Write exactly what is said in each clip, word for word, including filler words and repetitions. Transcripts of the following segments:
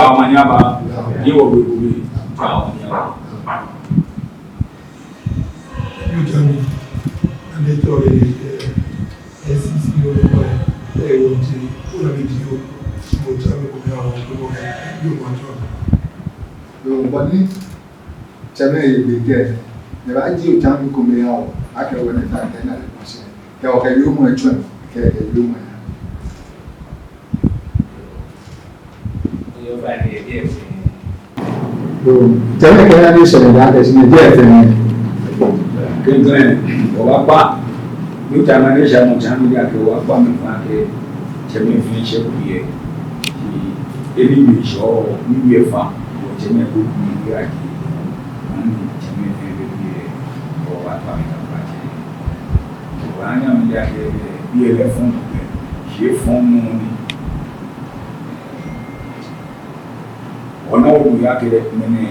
Omanye aba, yɛ wɔ gbɛ ko mli, omanye aba. Yoo, Tsɛ Ami, ani tsɔ lɛ, eh, S C C yoo, eh, eh, wɔtsɛ, ona mi ji yoo, wɔtsɛ mi kome awo, kome awo, yoo, matsɔ. Yoo, bɔ ni tsɛmɛi yɛ biɛ kɛ, nyɛbaji otsɛ mi kome awo, akɛ wɔ nɛ ta kɛ na lɛ kpashɛ. Kɛ okɛ yoomɔ etsɔ, kɛ, kɛ yoomɔ ya. Yoo, tsɛmɛi kɛ na ni shɛ ni da kɛ shi ni biɛ fɛɛ ni. Kɛkɛ, wɔbaakpa. Ni tsɛmɛi ni shɛ mɔ tsɛmɛi ni akɛ wɔbaakpa amɛ fai akɛ tsɛmɛi fɛɛ shɛ biɛ. Ni eni mi shɔ, ni biɛ fa, wɔ tsɛmɛi ko ni biɛ akɛ. Ni tsɛmɛi fɛɛ biɛ, wɔbaakpa amɛ kɛkpa tsɛ. Wɔbaanyɛ amɛle akɛ biɛ lɛ fɔŋ, shi fɔŋ nɔ ni. Wɔna wɔdu ya kɛ mɛni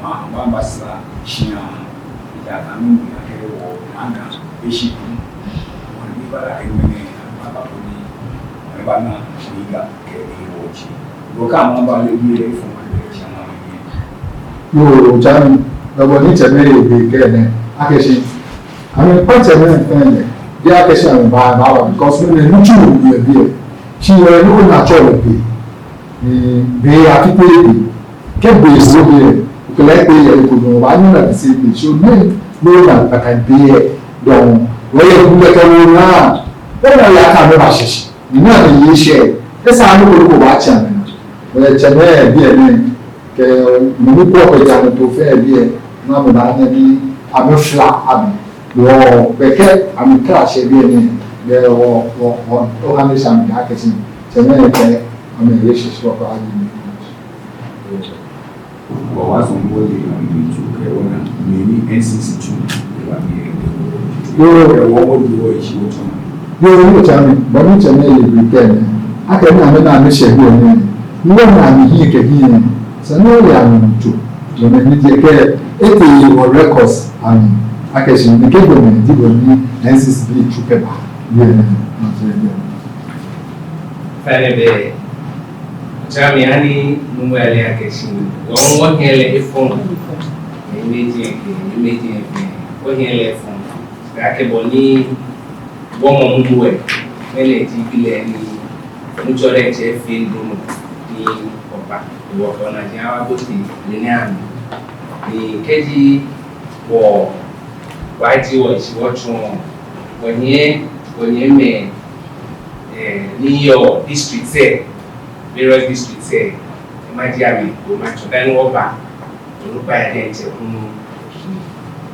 ma, ma basa shia, ya kanu ya kɛ wɔ nana eshi tu. Wɔn ni bala kɛ mɛni, ma ba ko ni, ma ba na ni ga kɛ ni wɔ ji. Wɔ ka ma ba lɛ biɛ lɛ fɔŋ kɛ tsɛ ma mɛni. Yoo, Tsɛ Ami, bɔ ni tsɛmɛi yɛ biɛ kɛ nɛ, akɛ shi. Amɛkpa tsɛmɛi fɛɛ lɛ, biɛ akɛ shi amɛba, ba wa, because mɛni, nitsu yɛ biɛ. Shi yɛ ni ona tsɔ lɛ biɛ. Ni biɛ afite biɛ. Kɛ biɛ so biɛ, okɛlɛ biɛ yɛ ko nɔ, ba ni na bi se biɛ. So ni, ni ona kaka biɛ. Donc, wɔyɛ biɛ kɛ wɔna. Wɔna ya ka amɛba shishi. Ni na ni yi shɛ. Esa ni ko ko ba tsɛ amɛ. Wɔyɛ tsɛmɛi biɛ ni. Kɛ mɛni ko kɛ ja ni to fɛɛ biɛ, na mɛni amɛ ni amɛfla amɛ. Wɔ, bɛ kɛ amɛkla shɛ biɛ ni, bɛ wɔ, wɔ, wɔ, wɔ ha ni shɛ amɛ akɛ shi, tsɛmɛi kɛ amɛ yɛ shi sɔ kɔ ayi ni. Wɔ wa sɔ mɔ ni amɛ ni tsu kɛ wɔna, mɛni N C C tsu, kɛ ba mi yɛ. Yoo. Kɛ wɔ mɔ ni wɔ yi shi wɔ tsu. Yoo, yoo, Tsɛ Ami, bɔ ni tsɛmɛi yɛ biɛ kɛ nɛ. Akɛ ni amɛ na amɛ shɛ biɛ ni. Ni wɔna amɛ hiɛ kɛ hiɛ. Sani wɔle amɛ nitsu. Yoo, mɛni ji kɛ, ete wɔ records amɛ. Akɛ shi ni kɛ bɔ ni, di bɔ ni, N C C bii tsu kɛba. Yoo, nɛ, nɛ, nɛ. Fɛɛ nɛ bɛ. Tsɛ Ami, ani nuumo ale akɛ shi. Wɔ, wɔhiɛ lɛ efɔŋ. Ni mɛi ji kɛ, ni mɛi ji kɛ. Wɔhiɛ lɛ efɔŋ. Akɛ bɔ ni wɔmɔ mumɔ lɛ, mɛni ji bi lɛ ni, nuŋtsɔ lɛ tsɛ fee nɔ ni wɔba, wɔkɔ na ji awa bote lɛ ni ami. Ni kɛji wɔ, wɔji wɔ shi wɔtsu, wɔnyɛ, wɔnyɛmɛi, eh, ni yɔɔ district lɛ, various district lɛ, maji amɛ, wɔmatsɔ dani wɔba. Onukpa yɛ diɛŋtsɛ hu.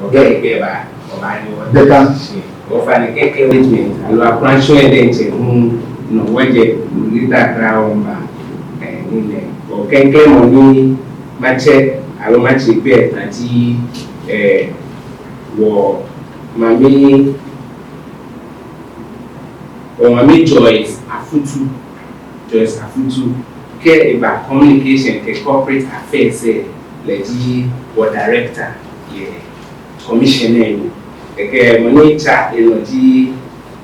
Ɔgbɛ, ɔgbɛ ba, ɔba ni wɔ. Deka. Shi, ofainɛ kɛkɛ management, aloo akuransho yɛ diɛŋtsɛ hu, no wɔjɛ, no ni takra wɔmba, eh, ni nɛ. Okɛkɛ mɔ ni matsɛ, aloo matsɛ gbɛ, ati, eh, wɔ mami, wɔ mami Joyce Afutu. Joyce Afutu, kɛ eba communication kɛ corporate affairs lɛ, lɛ ji wɔ director yɛ commission lɛ mli. Kɛkɛ mɔ ni tsa enɔ ji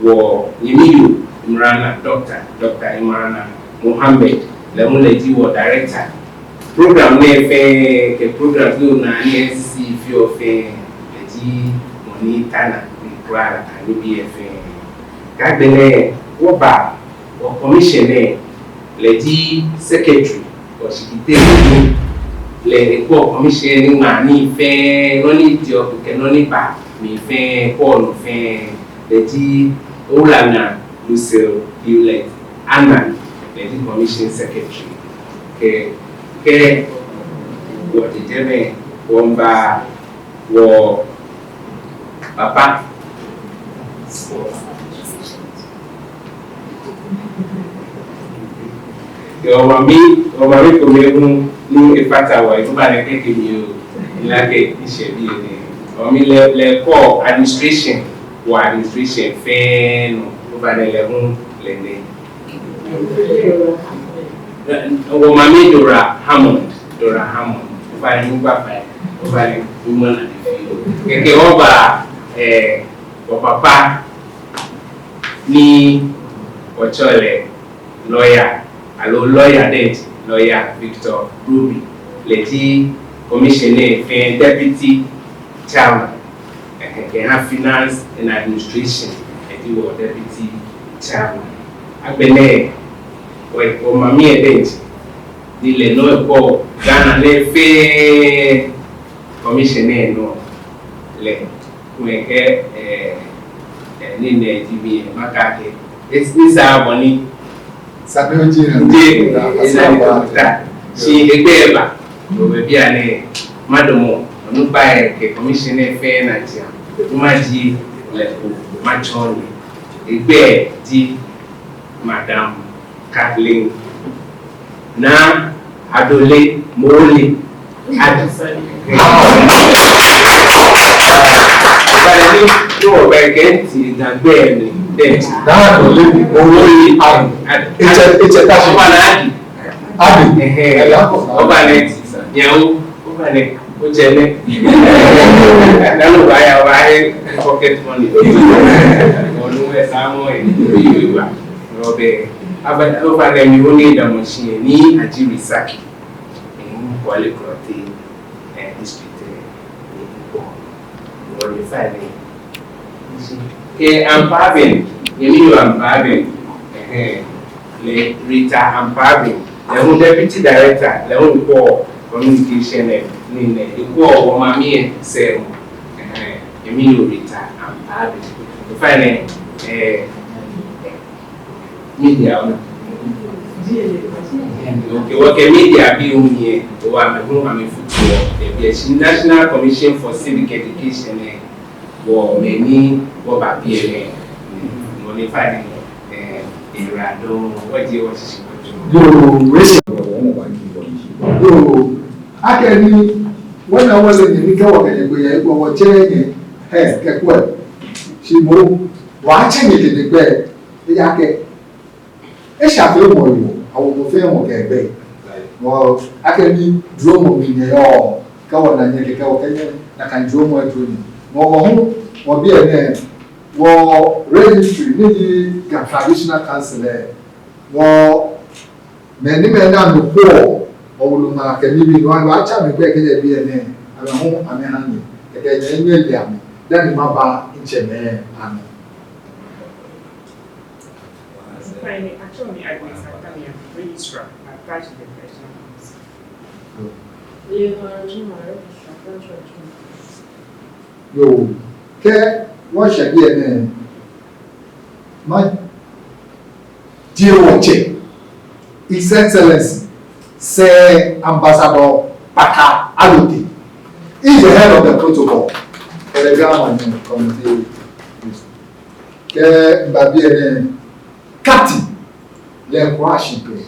wɔnyɛmi yoo Imrana, Doctor, Doctor Imrana Mohammed, lɛ hu lɛ ji wɔ director. Program nɛɛ fɛɛ, kɛ program ni onaa ni N C C feɔ fɛɛ, lɛ ji mɔ ni ta naa ni kura lɛ kɛ nibii lɛ fɛɛ. Kɛ agbɛnɛ wɔba wɔ commission lɛ, lɛ ji secretary, wɔ shikitee lɛ, lɛ ekwɛɔ commission lɛ ni ŋmaa nii fɛɛ, nɔ ni jeɔ kɛ nɔ ni baa mli fɛɛ, ekwɛɔ nɔ fɛɛ, lɛ ji Owula Naa Lucille Hewlett Annan, lɛ ji commission secretary. Kɛ, kɛ wɔje jɛmɛ, wɔmba wɔ papa. Kɛ wɔ mami, wɔ mami kome hu ni efata wɔ, ekomɛi lɛ kɛkɛ mi oo, ni akɛ eshɛ biɛ nɛɛ. Wɔ mami lɛ, lɛ kɔ administration, wɔ administration fɛɛ nɔ, ekomɛi lɛ hu lɛ nɛ. Wɔ mami Dora Hammond, Dora Hammond. Ofainɛ, ofainɛ, omana ni fi o. Kɛkɛ wɔba, eh, wɔ papa ni wɔtsɛɔ lɛ lawyer, aloo lawyer diɛŋtsɛ, Lawyer Victor Ruby, lɛ ji commission lɛ fɛɛ deputy chairman, ɛhɛɛ, kɛha finance and administration, lɛ ji wɔ deputy chairman. Agbɛnɛ, wɔ, wɔmami lɛ diɛŋtsɛ, ni lɛ nɔ ekwɛɔ Ghana nɛɛ fɛɛ commission lɛ nɔ, lɛ kulɛ kɛ, eh, eh, ni nɛ ji mi, eh, makɛɛ akɛ, es-, ni sa bɔ ni. Sa bɔ ni ji, nje, esa ni ta. Shi egbɛi ba, no be bianɛ, madamɔ, onukpai kɛ commission lɛ fɛɛ naa jia, kuma ji, lɛ ko, matsɔɔ nyɛ. Egbɛi ji, Madam Kathleen Naa Adoley Mowley Addy. Ofainɛ, ni wɔbɛ kɛ ntsi Ga gbɛi mli, ntsi. Naa Adoley Mowley Addy. Addy. Etsɛ, etsɛ ta shi. Ofainɛ Addy. Addy. Ɛhɛɛ. Ɛhɛɛ. Ofainɛ ntsi sa. Nyɛwo. Ofainɛ, otsɛ nɛ. Nɔ ni obaaya, obaahe pocket money. Onu esa mɔ yɛ. Oyi wa. Ofainɛ, ofainɛ mi wo ni damɔ shi yɛ ni Ajiri Saki. Kwale Klottey, eh, district, eh, ni ko. Ofainɛ. Kɛ Ampabin, nyɛmi yoo Ampabin, ɛhɛɛ, lɛ Rita Ampabin, lɛ hu deputy director, lɛ hu ekwɛɔ communication lɛ, ni nɛ, ekwɛɔ wɔmami lɛ sɛɛ, ɛhɛɛ, nyɛmi yoo Rita Ampabin. Ofainɛ, eh, media, okay, okay, media bii hu yɛ, wɔ amɛ hu amɛfutuɔ, eh, biɛ shi National Commission for Civic Education lɛ, wɔ mɛi ni wɔba biɛ nɛɛ, mɔ ni fa ni, eh, era do, wɔje wɔshishi wɔjo. Yoo, wɔshishi. Yoo, akɛni, wɔna wɔle nyɛ ni kɛ wɔkɛ nyɛ gbe ya, egbɔ wɔtsɛ nyɛ, eh, kɛ kwɛ. Shi moŋ, wɔtsɛ nyɛ kɛ nyɛ gbe, eya kɛ. Esha fɛɛ mɔ yɔɔ, awo mɔ fɛɛ mɔ kɛ egbɛi. Wɔ, akɛni duromɔ mli nyɛyɔɔ, kɛ wɔna nyɛ kɛkɛ wɔkɛ nyɛ nakai duromɔ eto nyɛ. Wɔ, wɔ hu, wɔ biɛ nɛɛ, wɔ registry, ni ji Ga Traditional Council lɛ, wɔ, mɛi ni mɛi naa nɔ ko, wɔ wulu ma kɛ nibii, wɔ, wɔtsɛ amɛ gbɛi kɛjɛ biɛ nɛɛ, amɛ hu, amɛha nyɛ, kɛkɛ nyɛ, nyɛle amɛ, dani maba ntsɛ mɛi anɔ. Ofainɛ, atsɛɔ mi Agnes Atamia, Registrar, Apache International Council. Leonora Juma, Registrar, Cultural Juma. Yoo, kɛ wɔshɛ biɛ nɛɛ, majie wɔtsɛ, His Excellency, Sir Ambassador Pater Allotey. He is the head of the protocol for the Ga Maŋ Committee. Kɛ mba biɛ nɛɛ, Kati lɛ kura shi pɛ.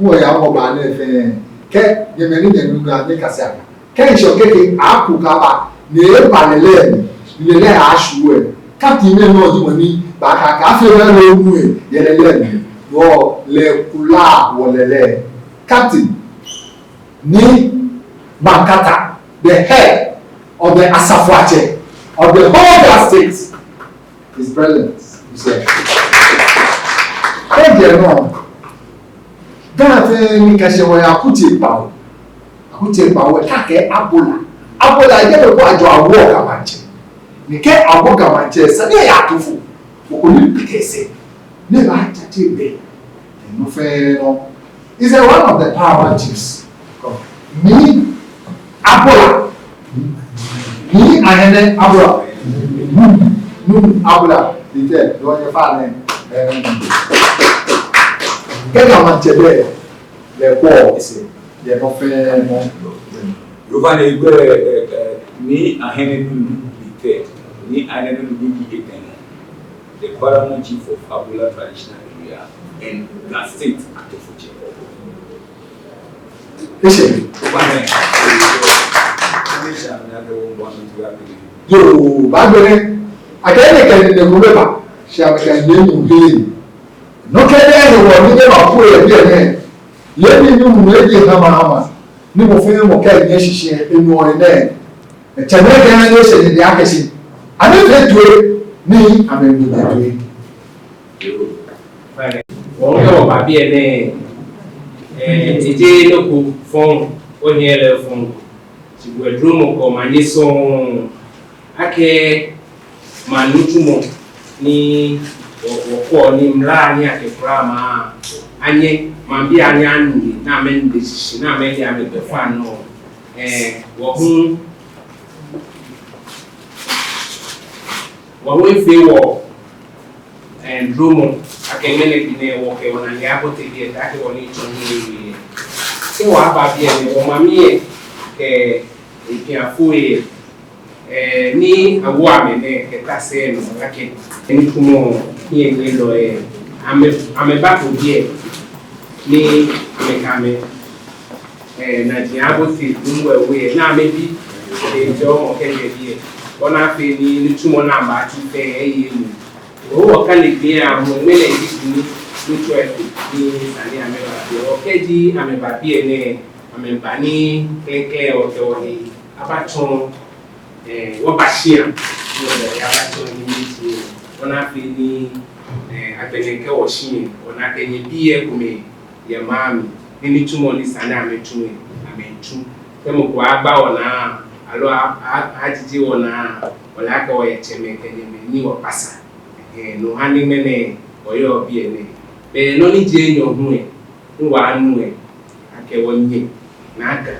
Wɔya wɔba nɛɛ fɛɛ. Kɛ nyɛmɛi ni nyɛnu Ga, nyɛkase akɛ. Kɛ ŋshɔ kɛkɛ aku kaba, ni eba lɛlɛ, ni lɛlɛ ashu ɛ. Kati nɛɛ nɔ ji mɔ ni, baakɛɛ akɛ afee lɛ lɛ nu ɛ, yɛ lɛlɛ. Wɔ lɛ kula wɔ lɛlɛ. Kati ni Mankata, the head of the Asafoatsɛ of the whole Ga State. His Excellency, you see. Kɛjɛ nɔ, Ga fɛɛ ni kɛshɛ wɔ ya Akutsei kpawo. Akutsei kpawo, akɛɛ Abola. Abola, yɛ bɛ ko ajɔ awo Ga Maŋtsɛ. Ni kɛ awo Ga Maŋtsɛ, esa ni eya tofo. Okɔ ni pete sɛɛ. Ni ebaatsatse gbɛ. Enɔ fɛɛ nɔ. Is a one of the paramount chiefs. Nii Abola. Nii Ahene Abola. Nii Abola. Ite, dɔ nyɛ fa nɛ. Kɛ Ga Maŋtsɛ bɛ, lɛ kɔ ese, yɛ nɔ fɛɛ nɔ. Yohane gbɛ, eh, eh, Nii Ahene Nunoo the third. Nii Ahene Nunoo ni ji etɛ nɔ. The paramount chief of Abola traditional area and Ga State Atofotsɛ. Eshɛ. Yoo, baagbɛnɛ. Akɛ nɛkɛ nɛɛ ko bɛ ba. Shi amɛkɛ nɛɛ nu hee. Nɔ kɛ nɛɛ hewɔ ni nyɛba ko yɛ biɛ nɛɛ. Yɛ ni nyɛnu eji hamahama. Ni mɔ fɛɛ mɔ kɛ nyɛshishi enu ɔ nɛɛ. Etsɛ mɛi kɛ na nyɛshishi ni akɛshi. Amɛfee toi ni amɛnu toi. Wɔyɛ wɔba biɛ nɛɛ. Ee, ejeee nɔ ko fɔŋ, wɔnyɛɛɛ lɛ fɔŋ ko. Shi bo lɛ dromɔ kɛ omanye sɔŋŋ. Akɛ maŋ nitsumɔ ni wɔ, wɔkɔ ni mla ni akɛkura maŋ, anyɛ maŋbii anyɛ anu lɛ, ni amɛnu lɛ shishi, ni amɛle amɛgbɛfaŋnɔ. Ee, wɔ hu, wɔ hu efee wɔ, ee, dromɔ akɛ ŋmɛnɛ gbi nɛɛ wɔkɛ wɔnaji abote biɛ, taakɛ wɔ ni tsɔ ni ewie. Kɛ wɔba biɛ nɛɛ, wɔmami lɛ kɛ epiafoi lɛ, ee, ni awo amɛ nɛɛ kɛta sɛɛ nɔ akɛ nitsumɔ hiɛnyiɛlɔi lɛ, amɛ, amɛbako biɛ ni amɛkɛ amɛ, ee, naji abote ni amɛwie, ni amɛbi, ee, jɔɔmɔ kɛjɛ biɛ, bɔ ni afee ni nitsumɔ ni abaatsu fɛɛ eye emuu. Wɔ, wɔkane gbi lɛ amɔ, ŋmɛnɛ ji gbi ni nuŋtsɔ lɛ to ni esa ni amɛba biɛ. Wɔ, kɛji amɛba biɛ nɛɛ, amɛba ni klɛŋklɛŋ wɔkɛ wɔhe abatsɔ, ee, wɔba shia, ni wɔkɛ wɔhe abatsɔ ni miji, bɔ ni afee ni, ee, agbɛnɛ kɛ wɔshi lɛ, wɔna akɛ nyɛbii lɛ komɛi yɛ maŋ mli, ni nitsumɔ ni esa ni amɛtsu lɛ, amɛtsu. Kɛ mɔ ko agba wɔnaa, aloo a, a, ajije wɔnaa, wɔle akɛ wɔyɛ tsɛmɛi kɛ nyɛmɛi ni wɔkpasa. Ee, no ha ni ŋmɛnɛ wɔyɔɔ biɛ nɛɛ. Bɛ nɔ ni ji enyɔ hu lɛ, ni wɔnu lɛ, akɛ wɔnyɛ Naa Ga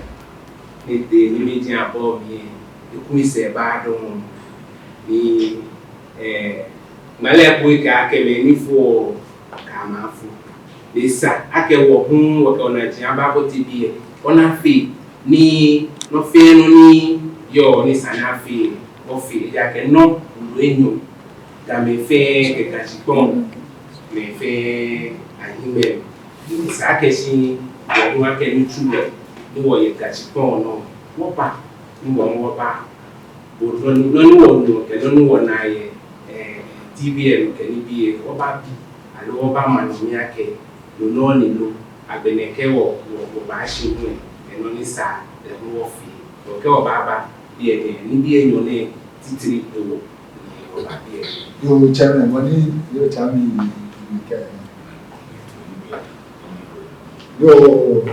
ni tee ni miji abɔ mli lɛ, eku misɛɛ ba dɔŋŋ. Ni, ee, ŋmalɛ ko ekɛɛ akɛ mɛi ni foɔ, kɛ amɛfo. Ni esa akɛ wɔ hu wɔkɛ wɔnaji ababote biɛ, bɔ ni afee ni nɔ fɛɛ nɔ ni yɔɔ ni esa ni afee, wɔfee. Ejaakɛ nɔ wulu enyɔ, Gamɛi fɛɛ kɛ Ga shikpɔŋ mɛi fɛɛ ahiŋmɛi. Ni esa akɛ shi wɔ hu akɛ nitsulɔi ni wɔyɛ Ga shikpɔŋ nɔ, wɔba, ni wɔ hu wɔba, bo nɔ ni, nɔ ni wɔnuɔ kɛ nɔ ni wɔnaa yɛ, ee, T V lɛ nɔ kɛ nibii lɛ, wɔbabi, aloo wɔbamɔ nɔ mli akɛ no nɔ ni lo, agbɛnɛ kɛ wɔ, wɔ, wɔbaashi hu lɛ, enɔ ni sa lɛ hu wɔfee. Wɔ kɛ wɔbaaba biɛ nɛɛ, nibii enyɔ nɛɛ titri hewɔ ni wɔba biɛ nɛɛ. Yoo, tsɛmɛi, bɔ ni, yoo, tsɛmɛi, yi, yi, kɛ. Yoo,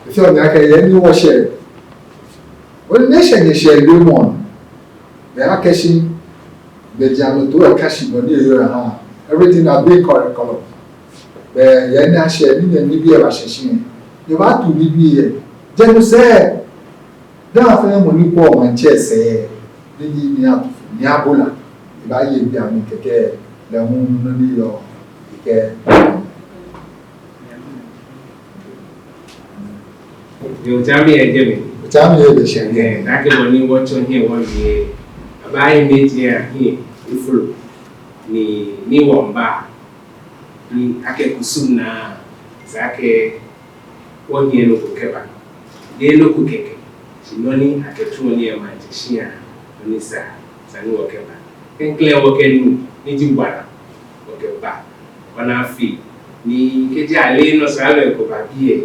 efeɔ mi akɛ yɛ ni wɔshɛ. Wɔ ni shɛ ni shɛ lɛ mɔ. Bɛ akɛ shi, bɛ ji amɛto eka shi bɔ ni eyɔɔ ha. Everything has been correct, correct. Bɛ yɛ ni ashɛ, ni nɛ nibii lɛ bashɛ shi. Ni wɔbatu nibii lɛ. Jɛnu sɛɛ, daa fɛɛ mɔ ni kwɛɔ maŋtsɛ sɛɛ, ni ji ni a, ni abola. Ebaaye biɛ amɛ kɛkɛ, lɛ hu nɔ ni yɔɔ, ekɛɛ. Yoo, tsɛmɛi yɛ jɛmɛ. Tsɛmɛi yɛ jɛmɛ. Ee, taakɛ bɔ ni wɔtsɔ hiɛ wɔwie. Abaaye mɛi ji ahiɛ, efolo. Ni, ni wɔmiiba. Ni akɛ kusum naa, esa akɛ wɔnyiɛ nɔ ko kɛba. Jeee nɔ ko kɛkɛ. Shi nɔ ni akɛtsuɔ nii yɛ maŋtsɛ shia, nɔ ni sa, esa ni wɔkɛba. Klɛŋklɛŋ wɔkɛ nu, ni ji wala, wɔkɛba. Bɔ ni afee ni kɛji ale nɔ sralɔi ko ba biɛ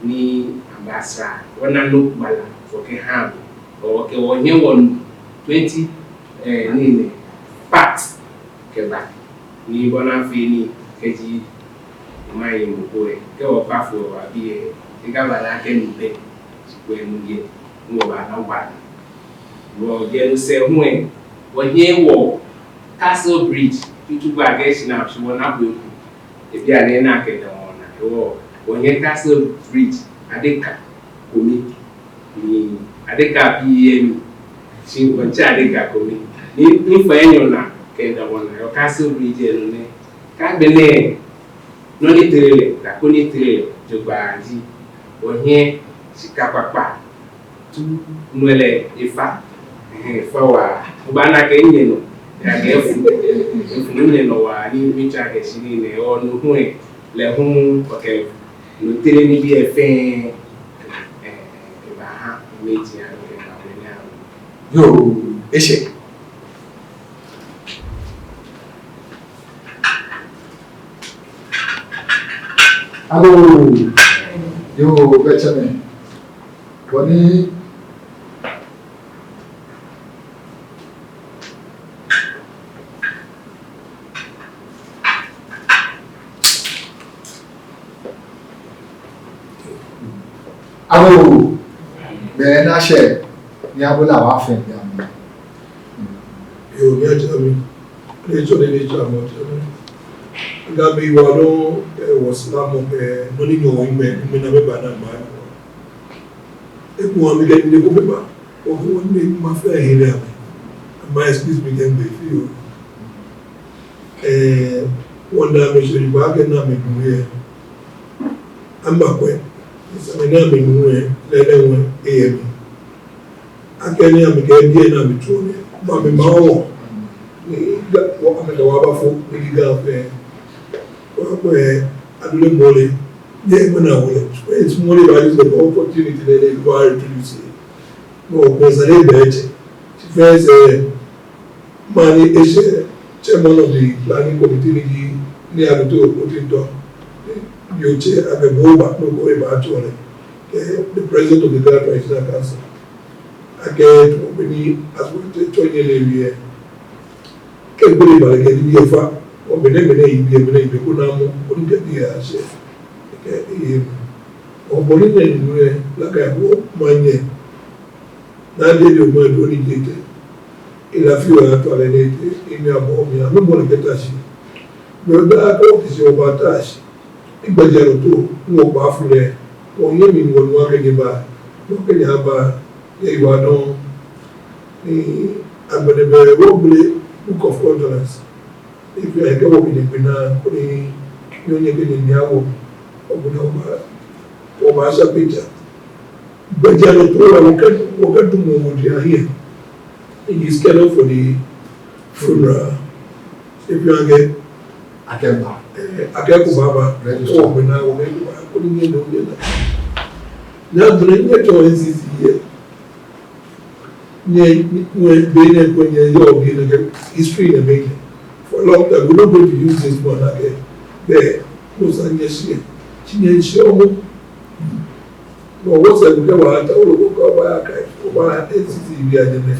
ni amɛbasra, wɔna nɔ wala wɔkɛha amɛ. Wɔkɛ wɔhiɛ wɔnu twenty, ee, nii nɛɛ, part kɛba. Ni bɔ ni afee ni kɛji maye mɔ ko lɛ, kɛ wɔkpa fo wɔba biɛ, ekaba lɛ akɛ nu bɛ, shi kwɛ nu yɛ, ni wɔbaana wala. Wɔjɛ no sɛɛ hu lɛ, wɔhiɛ wɔ Castle Bridge, tutu gba akɛ shi na shi wɔna bo eku. Ebi ale na kɛ da wɔna, wɔ, wɔhiɛ Castle Bridge, adeka kome. Ni adeka pii yɛ mli, shi wɔtsɛ adeka kome. Ni, ni fɛɛ nyɔ na kɛ da wɔna, yɛ Castle Bridge lɛ nɔ nɛ. Kɛ agbɛnɛ, nɔ ni tere lɛ, ta ko ni tere lɛ jogbaŋŋ ji, wɔhiɛ shika kpakpa. Tu nu lɛ efa, ɛhɛɛ, efa waa. Obaana akɛ enyɛ nɔ, akɛ efu, efu enyɛ nɔ waa, ni mitsɛ akɛ shi nii nɛɛ, onu hu lɛ, lɛ hu, okɛ nu tere nibii lɛ fɛɛ, ɛhɛɛ, ebaaha, mɛi ji ano, ɛhɛɛ, amɛnɛ ano. Yoo, eshɛ. Agoo, yoo, bɛ tsɛmɛi. Bɔ ni Be ni ashɛ, ni abolɛ wɔ fɛɛ bianɛ. Yoo, ni atsɛ mi. Ni tsɔ ni, ni tsɔ amɛ tsɛ mi. Ga mi wa no, eh, was la mo, eh, no ni nyɔ wo ime, ime na me ba na ma. E ku wa mi kɛ ni ko me ba. O ko ni ma fɛɛ he le ame. Ma excuse me kɛ be fi o. Eh, wɔnda amɛshɛ ni ba kɛ na amɛnu yɛ. Amɛbakwɛ. Esa amɛ na amɛnu yɛ, lɛlɛ wɛ, eyɛ mi. Akɛ ni amɛkɛ biɛ na amɛtsuɔ mi. Ba mi ma wɔ. Ni ga, wɔ amɛkɛ wɔ abafo, ni Ga fɛɛ. Wɔkwɛ, adule mɔle. Ni mɔ na wɔ. It's mɔle ba use the opportunity lɛ, lɛ, wɔ introduce. Wɔ pesa lɛ bɛ tsɛ. First, eh, mɔ ni eshɛ chairman of the planning committee ni ji ni aluto otintɔ. Yoo tsɛ abɛ bo ba no ko eba atsɔ lɛ. Eh, the president of the Ga Traditional Council. Akɛ to be ni asɔte tsɔ nyɛ lɛ wiɛ. Kɛ gbele ba lɛ kɛ ni yɛ fa. O be ni, be ni, be ni, be ni ko na mɔ, ko ni kɛ ni yɛ ashɛ. Kɛ, eh, o bɔ ni nɛ ni nɛ, la ka bo manyɛ. Na de de o ma do ni de te. Ila fi wa to ale ne te, imi abo mi, abo mo le kɛ ta shi. Bro da ko ti shi o ba ta shi. Igba jaro to, mo ba fu le. O ye mi mo wa ke ni ba. Mo ke ni aba, ye wa don. Ni agbɛnɛ be wo bule Book of Condolence. If you are a girl with a banana, kuni yonye kuni nyawo, obuna oba, oba sa picture. But you are not poor, we can, we can do more with your here. It is scheduled for the funeral. If you are get Akɛba. Eh, akɛko baba. Register. Oh, but now we can do, kuni nye no nye na. Now, the nye to N C C here. Nyɛ, nyɛ, be nɛɛ ko nyɛ yɔɔ bi nɛɛ kɛ history nɛɛ mɛi kɛ. For a long time, we not going to use this one again. Be, no sa nyɛshiɛ. Shi nyɛshiɛ ɔmɔ. No, wɔ sɛɛ kɛ wɔ ata, wɔ ko kɛ wɔ ya kai, wɔ N C C bi a nyɛ mɛi.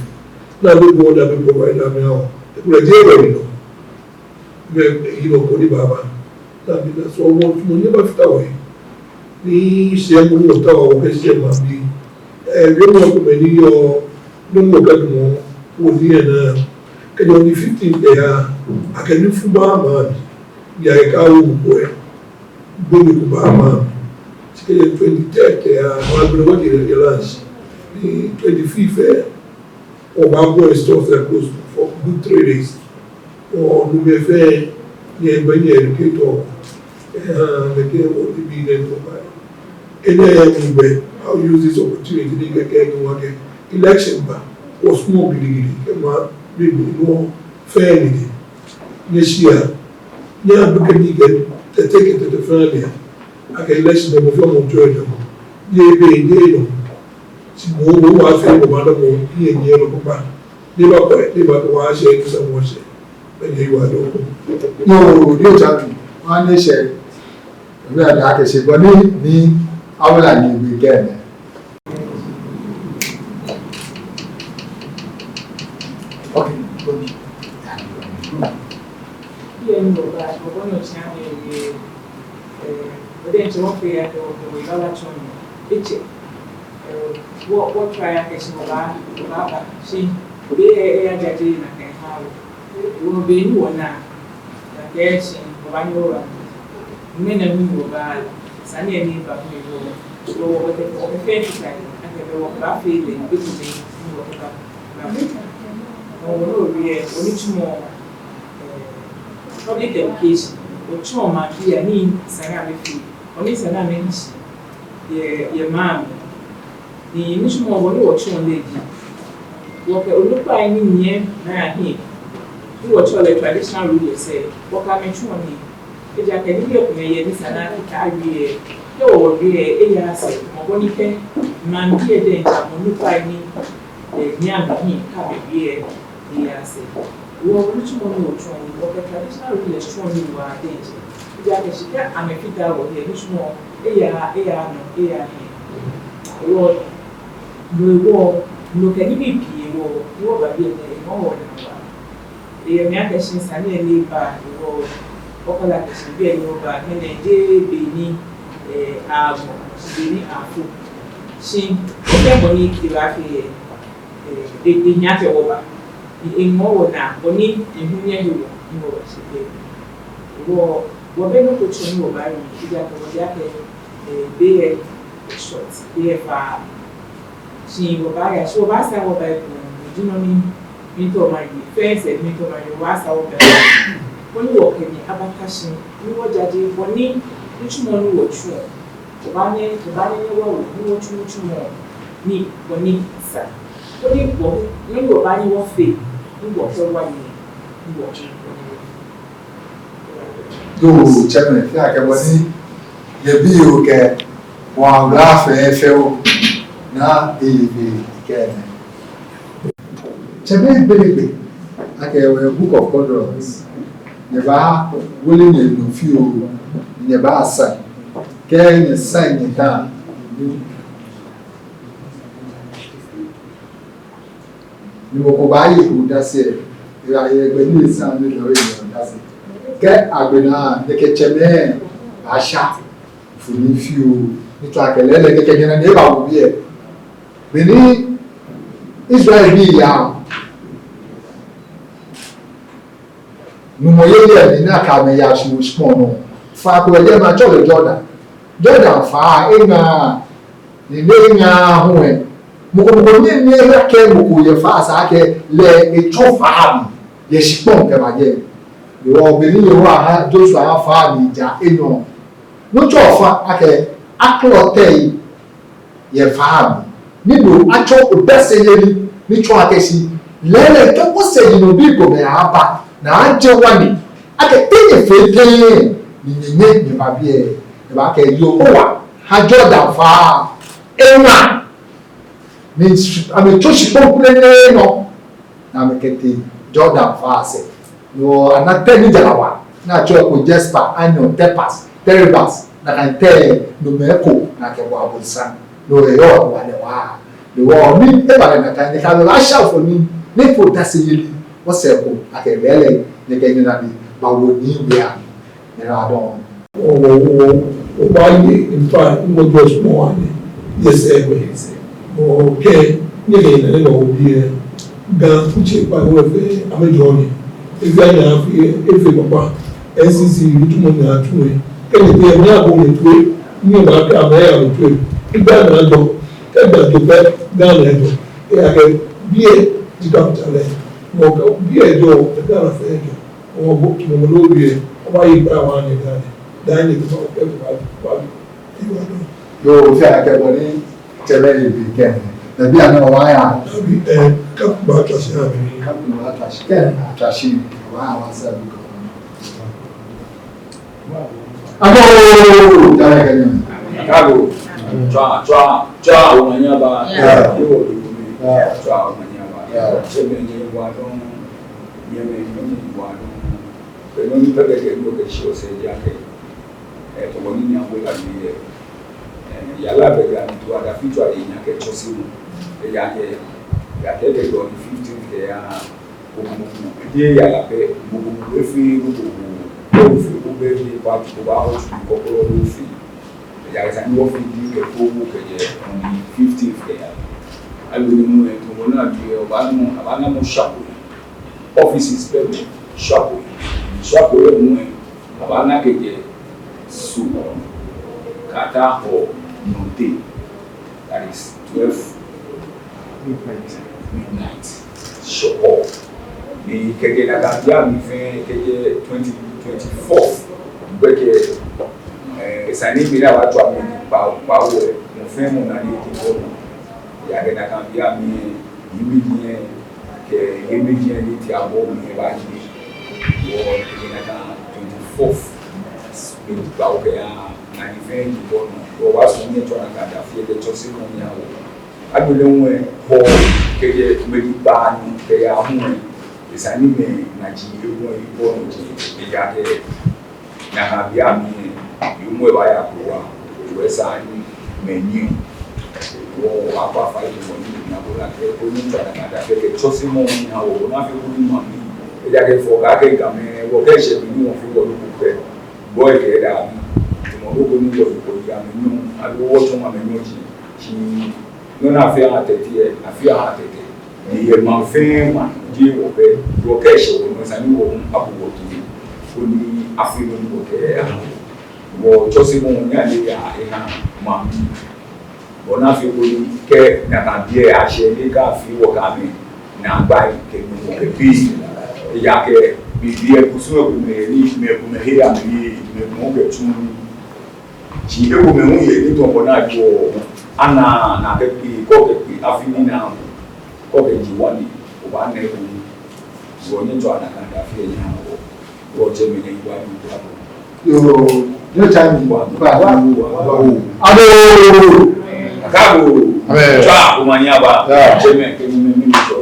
Na be bo na be bo wa na mɛi awo. Ekula je wɔ ni no. Mɛi, you know, koni baba. Na bi na so wɔ, wɔ nyɛ bafata wɔ. Ni shi mɔ ni wɔta wɔ, wɔkɛ shi mabi. Eh, be mɔ ko mɛi ni yɔɔ, ni mɔ kɛ dumɔ, wɔ ni yɛ na. Kɛ yɔɔ ni fifteen kɛ ya, akɛ ni fu ba ma bi. Ya kɛ ka wo ko ɛ. Be ni ko ba ma bi. Shi kɛ yɛ twenty-third kɛ ya, ma bi wɔ ni yɛ lunch. Ni twenty-fifth ɛ. Wɔbabɔ store fɛɛ close for good three days. Wɔnu mɛi fɛɛ, nyɛ gbɛ nyɛ educate wɔ. Ɛhɛɛ, mɛi kɛ wɔ ni bi nɛɛ tɔ ba. Enɛ yɛ mi gbɛ, I'll use this opportunity ni kɛ kɛ ni wɔkɛ election ba. Wɔ small gidigidi, kɛ ma bi bi ni wɔ fɛɛ ni de. Nyɛshia, nyɛ abɛkɛ ni kɛ tɛtɛ kɛ tɛtɛ fɛɛ ni. Akɛ election de mɔ fɛɛ mɔ jɔ jɔ. Nyɛ be, nyɛ nɔ. Shi mɔ, mɔ wa fɛɛ mɔ ba na mɔ, ni yɛ nyɛ lɔ kpakpa. Ni ba kɔ, ni ba kɔ wa shɛ, ni sa mɔ shɛ. Be ni wa do. Yoo, ni o ja bi. Wa ni shɛ. Ebi a da ke shɛ, bɔ ni, ni, awula ni bi kɛ nɛ. Okay, okay. Yɛ ni mɔ ba, mɔ ko nɔ shɛ ni, ni, eh, o de nti wɔfee ya kɛ wɔ, kɛ wɔ, eba ba tsɔ mi. Etsɛ. Eh, wɔ, wɔ try akɛ shi mɔ ba, mɔ ba ba. Shi, be, eh, eh, ya jaje na kɛ ha wɔ. Wɔ be ni wɔna, na kɛ shi, wɔbaanyɛ wɔba. Mɛni ni wɔba, sane ni eba mli wɔ. Wɔ, wɔ, wɔkɛ, wɔkɛ fɛɛ fita yi, akɛ be wɔkɛbafee lɛ, be ko ni wɔkɛba. Ba. Wɔ, wɔ, wɔ, wɔ, wɔ nitsumɔ, eh, public education, wɔtsɔɔ maŋbii anii sane amɛfee, anii sane amɛhi shi yɛ, yɛ maŋ mli. Ni nitsumɔ bɔ ni wɔtsɔɔ lɛ ji, wɔkɛ onukpai ni nyiɛ naa hiɛ, ni wɔtsɛɔ lɛ traditional rulers ɛ, wɔkɛ amɛ tsuɔ nii. Ejaakɛ nibii komɛi yɛ ni esa ni akɛ awie, kɛ wɔwie, eyaaa sɛɛ, mɔ ko ni kɛ maŋbii diɛŋtsɛ amɛ onukpai ni, eh, nyiɛ amɛhiɛ kɛ amɛwie, eyaaa sɛɛ. Wɔ nitsumɔ ni wɔtsuɔ, wɔkɛ traditional rulers tsuɔ nii waa diɛŋtsɛ. Ejaakɛ shi kɛ amɛfata wɔhiɛ, nitsumɔ, eyaaa, eyaaa nɔ, eyaaa hiɛ. Wɔ, no hewɔ, no kɛ nibii pii hewɔ, ni wɔba biɛ nɛɛ, emɔ wɔ naa waa. Eyɛ mli akɛ shi sane ni eba hewɔ, okɛɛ lɛ akɛ shi be ni oba, mɛni ji be ni, eh, amɔ, shi be ni afo. Shi wɔfɛɛ bɔ ni ebaafee lɛ, eh, eh, ehia akɛ wɔba. Ni eŋɔɔ wɔnaa bɔ ni ehu nyɛhe wɔ ni wɔbashi kɛ. Wɔ, wɔbɛ nɔ ko tsɔ ni wɔbaawie, ejaakɛ wɔle akɛ, eh, be lɛ short, be lɛ fa. Shi wɔbaaya, shi wɔbaasaa wɔba ekoŋŋ, ni ji nɔ ni miitao mawie, fɛɛ sɛɛ ni miitao mawie, wɔbaasaa wɔba ekoŋŋ. Koni wɔkɛ nyɛ abata shi, ni wɔjaje bɔ ni nitsumɔ ni wɔtsuɔ, wɔbaanyɛ, wɔbaanyɛ wɔwo, ni wɔtsu nitsumɔ ni, bɔ ni sa. Koni wɔ, nɔ ni wɔbaanyɛ wɔfee, ni wɔkɛwa nyɛ, ni wɔkɛ, Yoo, tsɛmɛi, fɛɛ akɛ bɔ ni nyɛbi oo kɛ, wɔŋ la fɛɛ fɛɛ oo, naa eyi bi kɛ nɛ. Tsɛmɛi gbɛlɛgbɛ, akɛ wɔ Book of Chronicles, nyɛbaawole nyɛnɔ fioo, nyɛbaasaa, kɛ nyɛsaa nyɛta. Ni mɔ ko baaye odase, ebaye gbɛ ni esaa ni lɛ oye odase. Kɛ agbɛnɛ, nyɛkɛ tsɛmɛi baasha mfoniri fioo, ni tsɔɔ akɛ lɛɛlɛŋ kɛkɛ nyɛnaa ni ebawo biɛ. Beni Israelbii yaa Nuumo Yesu lɛ, ni nakai amɛyaa shi wo shikpɔŋ nɔ. Faa ko yɛ jɛmɛ, atsɛɔ lɛ Jordan. Jordan faa lɛ eŋa, ni lɛ eŋa hu lɛ, mɔ ko mɔ ko nyɛŋ ni eha akɛ mɔ ko yɛ faa lɛ, esa akɛ lɛ etsɔ faa lɛ mli yɛ shikpɔŋ kɛba jɛi. Hewɔ beni Yehowa ha Joshua ha faa lɛ mli ja enyɔ, no tsɔɔ fã akɛ akɔlɔ tɛi yɛ faa lɛ mli. Ni no atsɔ odaseyeli ni tsɔɔ akɛ shi lɛɛlɛŋ kɛ wɔsɛɛnɔbii komɛi aba ni aje ŋwane akɛ te nyɛfee tɛŋŋ ni nyɛnyɛ nyɛba biɛ. Ebaakɛɛ Yehowa ha Jordan faa lɛ eŋa, ni amɛtsɔ shikpɔŋ kulɛ nɛɛ nɔ, ni amɛkɛtee Jordan faa lɛ sɛɛ. No ana tɛi ni jara wa, ni atsɛɔ eko jasper, anion, topaz, terebinth, nakai tɛi nomɛi eko ni akɛbɔ abonsam. No hewɔ ebalɛ waa. No hewɔ ni ebalɛ nakai, ni kɛ amɛbaasha mfoniri, ni efee odaseyeli, wɔsɛɛ ko akɛ lɛɛlɛŋ nyɛkɛ nyɛnane bawo Nii We lɛ mli. Nyɛnaa dɔŋŋ. Wɔ, wɔ, wɔ, wɔbaaye, in fact, ni wɔjɔɔ shikpɔŋ waa nɛɛ, yes, eh, yes, eh. Wɔkɛ nyɛ lɛ nyɛnaa ni wɔwo biɛ. Ga kutsei kpawo lɛ fɛɛ amɛjɔɔ nɛɛ. Efee anya fee, efee kpakpa. N C C, nitsumɔ ni atsu lɛ, kɛ nyɛtee, amɛyaabo nyɛtoi. Nyɛbaakɛɛ amɛya amɛtoi. Egbɛ amɛnaa jɔ. Kɛ egbɛ jɔ pɛ, Ga lɛ jɔ. Ejaakɛ biɛ ji capital lɛ. Mɔ ko biɛ jɔ, Ga lɛ fɛɛ jɔ. Wɔ bo, mɔ ko loo biɛ, obaaye kpa waa nɛɛ dani. Dani, to ba, to ba, to ba. Yoo, fɛɛ akɛ bɔ ni tsɛmɛi lɛ bi kɛ. Ebi anɔ wɔya. Abi, eh, kɛ baatswa shi abi. Kɛ baatswa shi, kɛ atswa shi, wɔya wɔsɛɛ bi kɛ. Agoo, dani kɛ nyɛ. Agoo. Tswa, tswa, tswa, omanye aba. Yeah. Yoo, yoo, tswa, omanye aba. Yeah. Tsɛmɛi, nyɛyiwaladɔŋŋ. Nyɛmɛi, nyɛyiwaladɔŋŋ. Be nɔ ni pɛ be kɛ nɔ kɛ shi osɛɛ ji akɛ, eh, tamɔ ni nyɛbo la mi yɛ. Eh, yara be ni atu ada fitsɔ lɛ nyɛ kɛ tsɔsemɔ. Ejaakɛ, ejaakɛ be dɔ ni fifteen kɛya, ko ko ko. Ede yara be, ko ko ko efee, ko ko ko. Ko fee ko be ni ba tu ko ba ho tu ko ko lo fee. Ejaakɛ esa ni wɔfee di kɛ ko ko kɛjɛ on the fifteen kɛya. Agbɛnɛ mɔ lɛ, tamɔ ni abi lɛ, obaana mɔ, obaana mɔ shakoi. Offices pɛ mli, shakoi. Shakoi lɛ mli lɛ, abaana kɛjɛ Soo kɛya Hɔɔ nɔ tɛɛ, that is twelve midnight. Midnight. Shakoi. Ni kɛjɛ nakai beiaŋ fɛɛ, kɛjɛ twenty, twenty-fourth gbɛkɛ, eh, esa ni be ni abaatswa mli kpa, kpawo lɛ, mɔ fɛɛ mɔ naa ni edi bɔ nɔ. Ejaakɛ nakai beiaŋ, yei mli diɛŋtsɛ, kɛ yei mli diɛŋtsɛ ni tia bɔ mli ebaaye. Wɔ, kɛjɛ nakai twenty-fourth, be ni kpawo kɛya, naa ni fɛɛ ni bɔ nɔ. Wɔbaasumɔ ni atswa nakai adafi lɛ kɛ tsɔsemɔ ni awo. Agbɛnɛ hu lɛ, Hɔɔ kɛjɛ mɛi ni kpa nɔ kɛya hu lɛ, esa ni mɛi ni ji ewo yi bɔ nɔ ji, ejaakɛ nakai beiaŋ, yoomo lɛ baaya kɔwa, wɔ esa ni mɛi nyiɛ. Wɔbaakpa fai ni mɔ ni na bo la kɛ, koni atswa nakai adafi lɛ kɛ tsɔsemɔ ni awo, naa fee koni mɛi ni, ejaakɛ fɔ ka kɛ Gamɛi, wɔkɛ shɛ bi ni wɔfee wɔ nɔ ko pɛ. Bɔ lɛ kɛ daabi, tamɔ nɔ ko ni wɔkɔ ya mɛi nɔ, aloo wɔtsɔɔ mɛi nɔ ji. Shi nɔ ni afeɔ aha Tɛte lɛ, afeɔ aha Tɛte. Ni yɛ maŋ fɛɛ maŋ, jeee wɔpɛ, wɔkɛ eshɛ wɔnɔ, esa ni wɔ hu abu wɔtoi, koni afee nɔ ni wɔkɛha. Wɔtsɔsemɔ ni ale ya eha maŋbii. Bɔ ni afee koni kɛ nakai be lɛ ashɛ ni akafee wɔ kɛ amɛ naagbai kɛ nyɔmɔ kɛ bii. Ejaakɛ bibii lɛ kusum lɛ komɛi yɛ ni mɛi komɛi he amɛye, mɛi komɛi kɛ tsu ni. Shi ekomɛi hu yɛ ni tamɔ bɔ ni ajɔɔ, ana nakai kpee, kɛ okɛkpe afi ni naa, kɛ okɛji wɔ ni, obaana eko. Wɔnyɛ tsɔ ana kanda fie nya wɔ. Wɔtsɛmɛi ni wa ni wa. Yoo, nyɛtsɛ mi. Wa, wa, wa, wa. Ado. Akago. Amen. Tswa, omanye aba. Yeah. Tsɛmɛi, kɛ mi, mi, mi, mi tsɔ.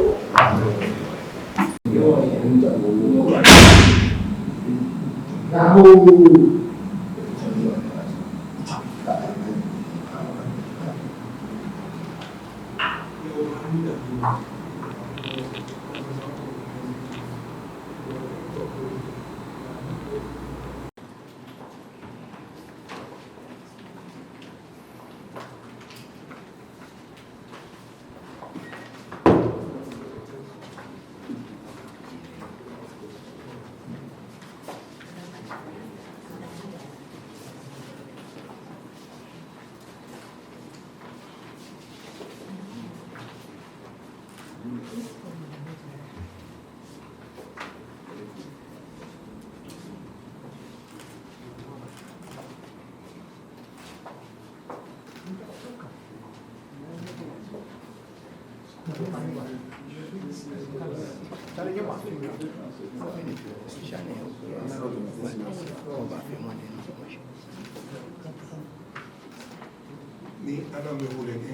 Ni ana mɛi hu lɛ kɛ,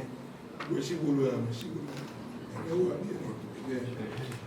wɔ shi wolo ya, mɛi shi wolo. Ɛkɛ wɔ ni, ɛkɛ.